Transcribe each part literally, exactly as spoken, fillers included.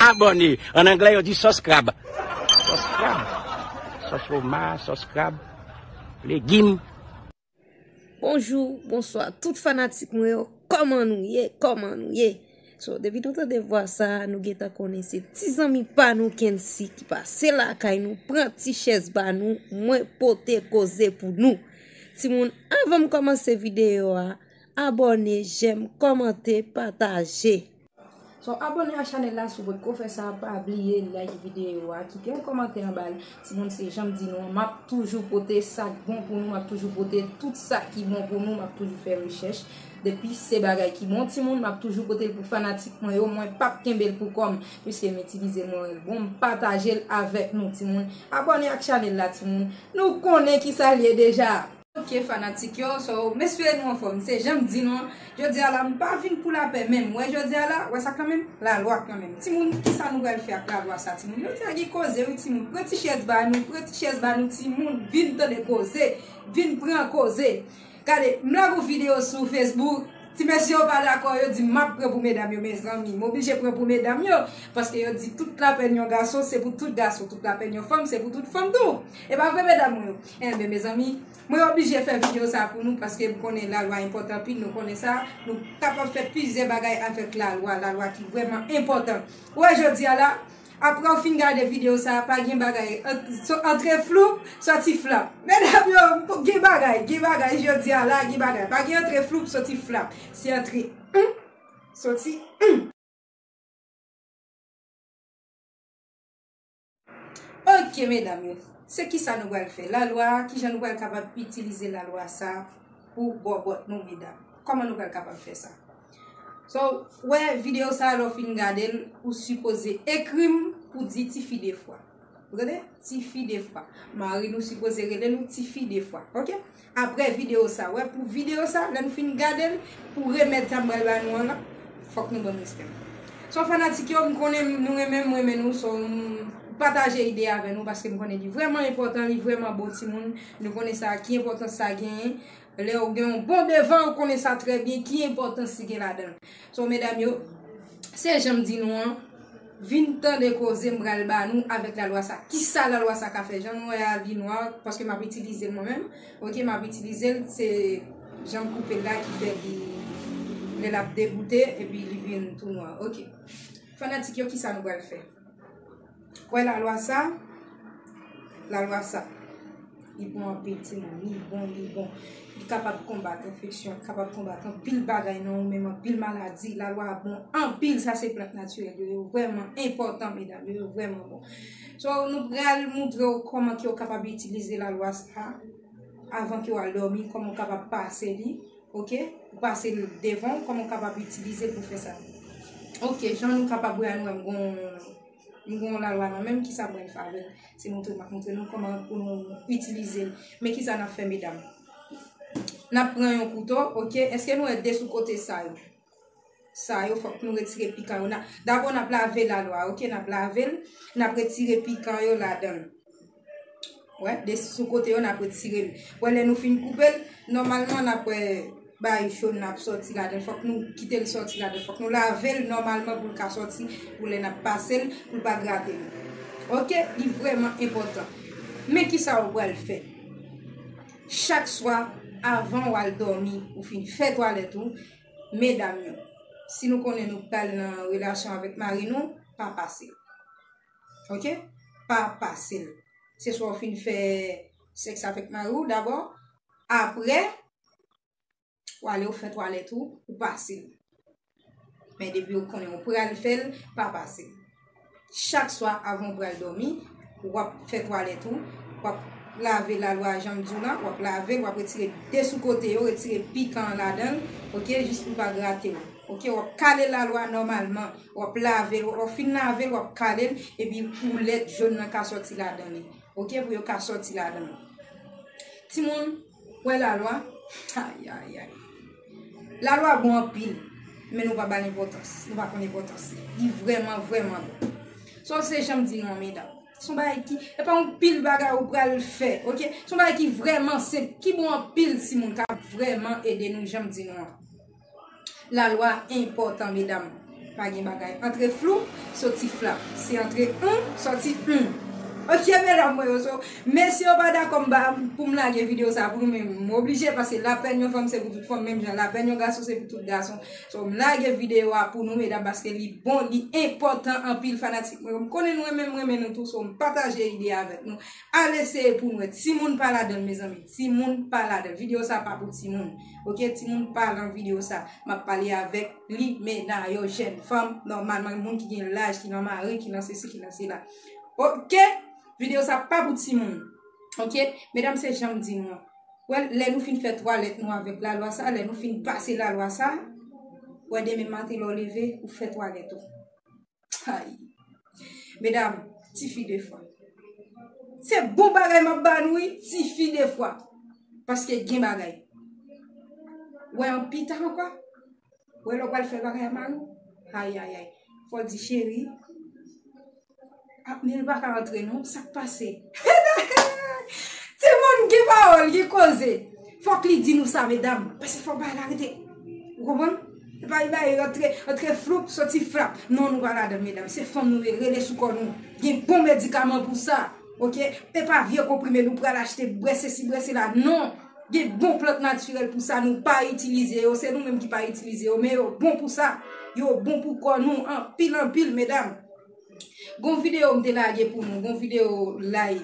Abòne. An anglè, yo di subscribe. Subscribe. Sòs fwomaj, subscribe. Legim. Bonjou, bonswa, tout fanatik mwen yo. Kòman nou ye? Kòman nou ye? So, depi nou tande vwa sa, nou gentan konnen se ti zanmi pa nou Kency ki pase lakay nou, pran ti chèz ba nou, mwen pote koze pou nou. Timoun, avan m kòmanse videyo a, abòne, jèm, kòmante, pataje. So, abòne a chanèl la si w potko fè sa, pa bliye like videyo a, kite yon kòmantè anba l. Timoun, se jan m di nou an, m ap toujou pote sa k bon pou nou, m ap toujou pote tout sa ki bon pou nou, m ap toujou fè rechèch. Depi se bagay ki bon, timoun, m ap toujou pote l pou fanatik mwen yo, mwen p ap kenbe l pou kò m, piske m itilize l, mwen wè l bon, m pataje l avèk nou, timoun. Abòne ak chanèl la, timoun. Nou konnen kisa l ye deja. Ok, fanatik yo, so, m espere nou anfòm. Se jan m di nou an, jodi a la, m pa vin pou lapè menm. Wè, jodi a la, wè sa kanmenm? Lalwa kanmenm. Timoun, kisa nou pral fè ak lalwa sa, timoun? Jodi a gen koze, wi, timoun. Pran ti chèz ba nou, pran ti chèz ba nou, timoun. Vin tande koze, vin pran koze. Gade, m lage yon videyo sou Facebook. Ti mesye yo pa dakò, yo di m ap pran pou medam yo, mezanmi. M oblije pran pou medam yo, paske yo di tout lapèn yon gason, se pou tout gason. Tout lapèn yon fanm, se pou tout fanm tou. E pa vre, medam mwen yo? Enben, mezanmi, mwen oblije fè videyo sa pou nou, paske m konnen lalwa enpòtan anpil, nou konnen sa. Nou kapab fè plizyè bagay avèk lalwa, lalwa ki vrèman enpòtan. Ou wè, jodi a la, apre w fin gade videyo sa, pa gen bagay. Ant-, so-, antre floup, sòti flap. Medam yo, gen bagay, gen bagay, jodi a la, gen bagay. Pa gen antre floup, sòti flap. Se antre, hmm, sòti, hmm. Ok, medam yo. Se kisa nou pral fè? Lalwa, kijan nou pral kapab itilize lalwa sa pou bòbòt nou, medam? Kòman nou pral kapab fè sa? So, wè videyo sa, lè w fin gade l, ou sipoze ekri m pou di tifi de fwa. Ou tande? Tifi de fwa. Mari nou sipoze rele nou tifi de fwa. Ok? Apre videyo sa, wè, pou videyo sa, lè nou fin gade l, pou remèd sa m pral ba nou an la, fòk nou ban m respè m. So, fanatik yo, m konnen nou renmen m, m renmen nou, so, m pataje ide avè nou, paske m konnen li vrèman enpòtan, li vrèman bon, timoun. Nou konnen sa, ki enpòtans sa genyen. Lè w gen yon bon devan, ou konnen sa trè byen, ki enpòtans li gen ladan l. So, medam yo, se jan m di nou an, vin tande koze m pral ba nou avèk lalwa sa. Kisa lalwa sa ka fè? Jan nou wè a, li nwa, paske m ap itilize l mwen menm. Ok, m ap itilize l, se jan m koupe l la ki fè li, lè l ap degoute, epi li vin tou nwa. Ok. Fanatik yo, kisa nou pral fè? Wè lalwa sa, lalwa sa, li bon anpil, timoun, li bon, li bon. Li kapab konbat enfeksyon, li kapab konbat anpil bagay nan ou menm, anpil maladi. Lalwa a bon anpil, sa se plant natirèl yo, yo vrèman enpòtan, medam, yo, yo vrèman bon. So, nou pral montre w kòman ke w kapab itilize lalwa sa avan ke w al dòmi, kòman w kapab pase li, ok? Ou pase l devan w, kòman w kapab itilize l pou fè sa. Ok, jan nou kapab wè a, nou wè m gon M gen yon lalwa nan men m, kisa m pral fè avè l? Se montre m ap montre nou kòman pou nou itilize l. Men kisa n ap fè, medam? N ap pran yon kouto, ok? Èske nou wè de sou kote sa yo? Sa yo, fòk nou retire pikan yo. N a, dabò, n ap lave lalwa, ok? N ap lave l, n ap retire pikan yo ladan l. Wè, de sou kote yo, n ap retire l. Wè, lè nou fin koupe l, nòmalman, n ap wè bay cho n ap sòti ladan l. Fòk nou kite l sòti ladan l. Fòk nou lave l nòmalman pou l ka sòti, pou lè n ap pase l, pou l pa grate nou. Ok, li vrèman enpòtan. Men kisa ou pral fè? Chak swa, avan w al dòmi, ou fin fè twalèt ou, medam yo, si nou konnen nou pral nan relasyon avèk mari nou, pa pase l. Ok? Pa pase l. Se swa w fin fè sèks avèk mari w dabò, apre, w ale w fè twalèt ou, ou pase l. Men depi w konnen w pral fè l, pa pase l. Chak swa avan w pral dòmi, w ap fè twalèt ou, w ap lave lalwa jan m di w la, w ap lave l, w ap retire de sou kote yo, retire pikan an ladan l, ok, jis pou l pa grate w. Ok, w ap kale lalwa nòmalman, w ap lave l, w ap fin lave l, w ap kale l, epi poulèt jòn nan ka sòti ladan li. Ok, pou yo ka sòti ladan l. Timoun, wè lalwa? Ay, ay, ay. Lalwa bon anpil, men nou pa ba l enpòtans. Nou pa konn enpòtans li. Li vrèman, vrèman bon. So, se jan m di nou an, medam. Se yon bagay ki, e pa yon pil bagay ou pral fè, ok? Se yon bagay ki vrèman senp, ki bon anpil, timoun, k ap vrèman ede nou, jan m di nou an. Lalwa enpòtan, medam. Pa gen bagay. Antre flou, soti flap. Se antre hum, soti hum. Ok, medam mwen yo, so, mesye yo pa dakò m ba pou m lage videyo sa pou nou, men m oblije, paske lapèn yon fanm se pou tout fanm, menm jan lapèn yon gason se pou tout gason. So, m lage videyo a pou nou, medam, paske li bon, li enpòtan anpil, fanatik mwen yo. M konnen nou renmen m, renmen nou tou, so, m pataje ide avèk nou. Al eseye pou nou wè. Timoun pa ladan l, mezanmi. Timoun pa ladan l. Videyo sa pa pou timoun. Ok, timoun pa nan videyo sa. M ap pale avèk limena yo, jèn fanm, nòmalman, moun ki gen laj, ki nan mari, ki nan sesi, ki nan sela. Ok? Videyo sa pa pou timoun. Ok? Medam, se jan m di nou an. Wè, lè nou fin fè twalèt nou avèk lalwa sa, lè nou fin pase lalwa sa, wè, demen maten lè w leve, ou fè twalèt ou. Ay. Medam, tifi de fwa. Se bon bagay m ap ba nou, wi, tifi de fwa. Paske gen bagay. Wè, an pita ankò. Wè, lè w pral fè bagay a mari w. Ay, ay, ay. Fò l di, cheri, ap, men l pa ka antre non, sa k pase? Timoun gen pawòl, gen koze. Fòk li di nou sa, medam. Paske fòk bagay la rete. Ou konprann? E pa li bay antre, antre floup, soti flap. Non, nou pa ladan, medam. Se fanm nou ye, rele sou kò nou. Gen bon medikaman pou sa. Ok? E pa vye konprime nou pral achte, bwè sesi, bwè sela. Non. Gen bon plant natirèl pou sa, nou pa itilize yo. Se nou menm ki pa itilize yo. Men yo bon pou sa. Yo bon pou kò nou. Anpil, anpil, medam. Gon videyo m te lage pou nou, gon videyo lay,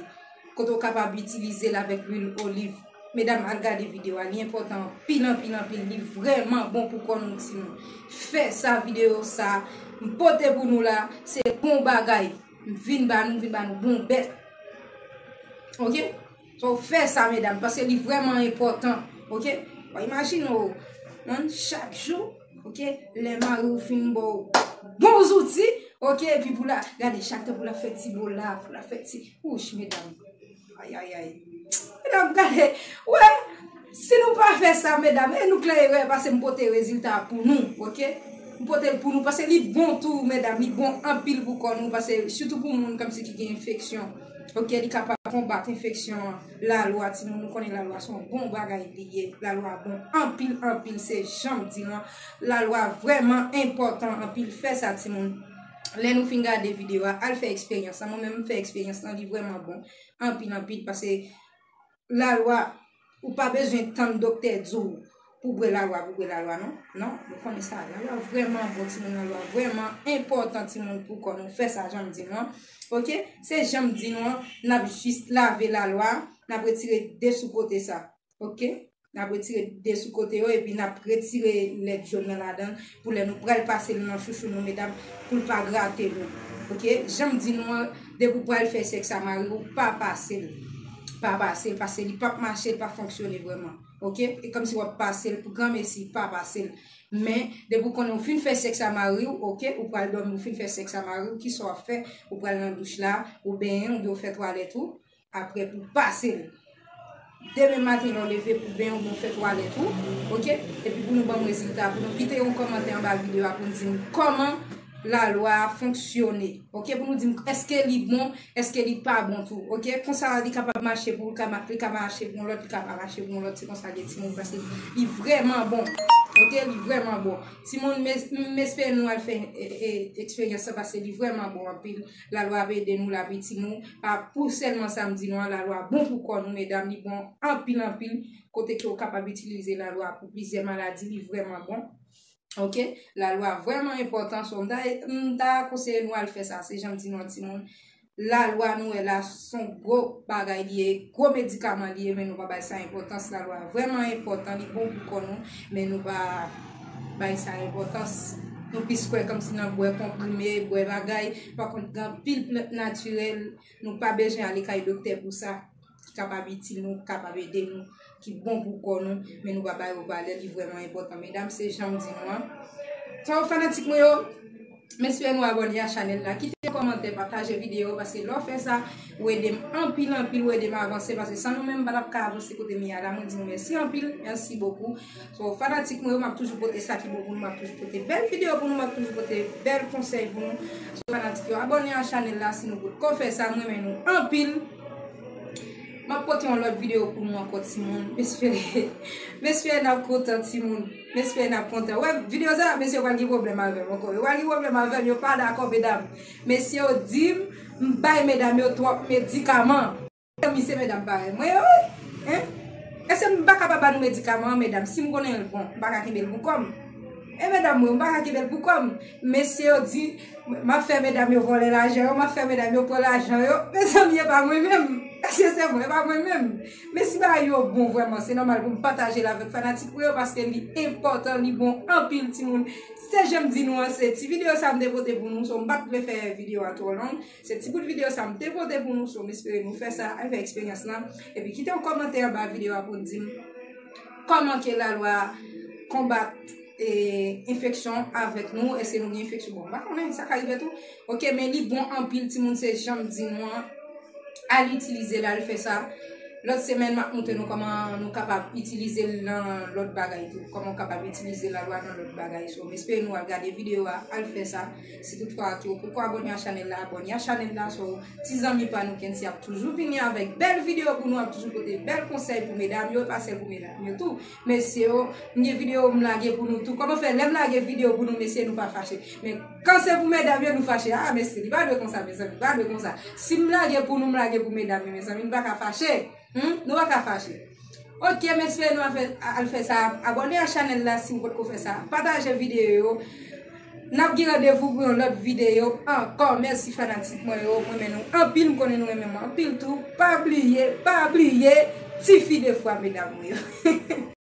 kote w kapab itilize l avèk lwil oliv. Medam, al gade videyo a, li enpòtan anpil, anpil, anpil, li vrèman bon pou kò nou, timoun. Fè sa, videyo sa, m pote pou nou la, se bon bagay. M vin ba nou, m vin ba nou bon bèt. Ok? So, fè sa, medam, paske li vrèman enpòtan. Ok? Bon, imajine w, man, chak jou, ok, lè mari w fin ba w bon zouti, ok, epi pou la, gade, chak tan pou la fè ti bo la, pou la fè ti, wouch, medam. Ay, ay, ay. Medam, gade, wè, si nou pa fè sa, medam, e nou k lan erè, paske m pote rezilta pou nou, ok? M pote l pou nou, paske li bon tou, medam, li bon anpil pou kò nou, paske sitou pou moun kòmsi ki gen enfeksyon, ok, li kapab konbat enfeksyon an. Lalwa, timoun, nou konnen lalwa se yon bon bagay li ye. Lalwa bon anpil, anpil, se jan m di nou an. Lalwa vrèman enpòtan anpil. Fè sa, timoun. Lè nou fin gade videyo a, al fè eksperyans lan. Mwen menm, m fè eksperyans lan, li vrèman bon. Anpil, anpil, paske lalwa, ou pa bezwen tann doktè di w pou bwè lalwa, pou bwè lalwa, non. Non, nou konnen sa. Lalwa vrèman bon, timoun, lalwa vrèman enpòtan, timoun, pou kò nou. Fè sa, jan m di nou an. Ok? Se jan m di nou an, n ap jis lave lalwa, n ap retire de sou kote sa. Ok? N ap retire de sou kote yo, epi n ap retire lèt jòn nan ladan l, pou lè nou pral pase l nan chouchou nou, medam, pou l pa grate nou. Ok? Jan m di nou an, depi w pral fè sèks a mari w, pa pase l. Pa pase l, paske li p ap mache, li p ap fonksyone vrèman. Ok? E kòmsi w ap pase l pou granmesi, pa pase l. Men, depi w konnen w fin fè sèks a mari w, ok, ou pral dòmi, ou fin fè sèks a mari w, kisa w ap fè? Ou pral nan douch la, ou benyen, oubyen w fè twalèt ou, apre pou pase l. Demen maten lè w leve pou benyen oubyen w fè twalèt ou, ok? Epi pou nou ban m rezilta, pou nou kite yon kòmantè anba videyo a pou n di m kòman lalwa a fonksyone, ok? Pou nou di m èske li bon, èske li pa bon tou, ok? Konsa li kapab mache pou ou, li ka ma-, li ka mache pou yon lòt, li ka pa mache pou yon lòt, se konsa l ye timoun, paske li vrèman bon, ok? Li vrèman bon. Timoun, m es-, m espere nou al fè, e, e, eksperyans sa, paske li vrèman bon anpil. Lalwa ap ede nou, l ap itil nou. Pa pou sèlman sa m di nou an, lalwa bon pou kò nou, medam, li bon anpil, anpil. Kote ke w kapab itilize lalwa pou plizyè maladi, li vrèman bon. Ok? Lalwa vrèman enpòtan, so, m ta, m ta konseye nou al fè sa, se jan m di nou an, timoun. Lalwa nou wè la, se yon gwo bagay li ye, gwo medikaman li ye, men nou pa bay sa enpòtans. Lalwa vrèman enpòtan, li bon pou kò nou, men nou pa bay sa enpòtans. Nou plis kwè kòmsi nan bwè konprime, bwè bagay, pa kont gen anpil plant natirèl, nou pa bezwen ale kay doktè pou sa, ki kapab itil nou, ki kapab ede nou, ki bon pou kò nou, men nou pa ba yo valè, li vrèman enpòtan, medam, se jan m di nou an. So, fanatik mwen yo, m espere nou abòne a chanèl la, kite yon kòmantè, pataje videyo, paske lè w fè sa, ou ede m anpil, anpil, ou ede m avanse, paske san nou menm, m pa t ap ka avanse kote m ye a la, mwen di nou mèsi anpil, merci beaucoup. So, fanatik mwen yo, m ap toujou pote sa ki bon pou nou, m ap toujou pote bèl videyo pou nou, m ap toujou pote bèl konsèy pou nou. So, fanatik yo, abòne a chanèl la si nou potko fè sa, m renmen nou anpil. M ap pote yon lòt videyo pou nou ankò, timoun. M espere, m espere n ap kontan, timoun. M espere n ap kontan. Wè, videyo sa, mesye yo pral gen pwoblèm avè m ankò. Yo pral gen pwoblèm avè m, yo pa dakò, medam. Mesye yo di m, m bay medam yo twòp medikaman. Mezanmi, se medam parèy mwen yo, wi. Hein? Èske m pa kapab ba nou medikaman an, medam? Si m konnen l bon, m pa ka kenbe l pou kò m. E medam mwen, m pa ka kenbe l pou kò m. Mesye yo di, m ap fè medam yo vòlè lajan yo, m ap fè medam yo pran lajan yo. Mezanmi, e pa mwen menm. Èske se mwen? E pa mwen menm. Men si bagay yo bon vrèman, se nòmal pou m pataje l avèk fanatik mwen yo, paske li enpòtan, li bon anpil, timoun. Se jan m di nou an, se ti videyo sa m te pote pou nou, so m pa t vle fè videyo a twò long. Se ti bout videyo sa m te pote pou nou, so m espere nou fè sa, al fè eksperyans lan. Epi kite yon kòmantè anba videyo a pou n di m kòman ke lalwa konbat e, enfeksyon avèk nou. Èske nou gen enfeksyon? Bon, m pa konnen, sa ka rive tou. Ok, men li bon anpil, timoun, se jan m di nou an. Al itilize l, al fè sa. Lòt semèn, m ap montre nou kòman nou kapab itilize l nan lòt bagay tou. Kòman w kapab itilize lalwa nan lòt bagay. So, m espere nou al gade videyo a, al fè sa. Si toutfwa ke w poko abòne a chanèl la, abòne a chanèl la. So, ti zanmi pa nou Kency ap toujou vini avèk bèl videyo pou nou, ap toujou pote bèl konsèy pou medam yo, e pa sèl pou medam yo tou. Mesye yo, m gen videyo m lage pou nou tou. Kòman fè, lè m lage videyo pou nou, mesye, nou pa fache? Men kan se pou medam yo, nou fache. Ah, mesye, li pa dwe konsa, mezanmi, li pa dwe konsa. Si m lage pou nou, m lage pou medam yo, mezanmi, nou pa ka fache. Hmm? Nou pa ka fache. Ok, m espere nou al fè, al fè sa. Abòne a chanèl la si w potko fè sa. Pataje videyo yo. N ap gen randevou pou yon lòt videyo ankò. Mèsi fanatik mwen yo. M renmen nou anpil, m konnen nou renmen mwen anpil tou. Pa bliye, pa bliye, tifi de fwa, medam mwen yo.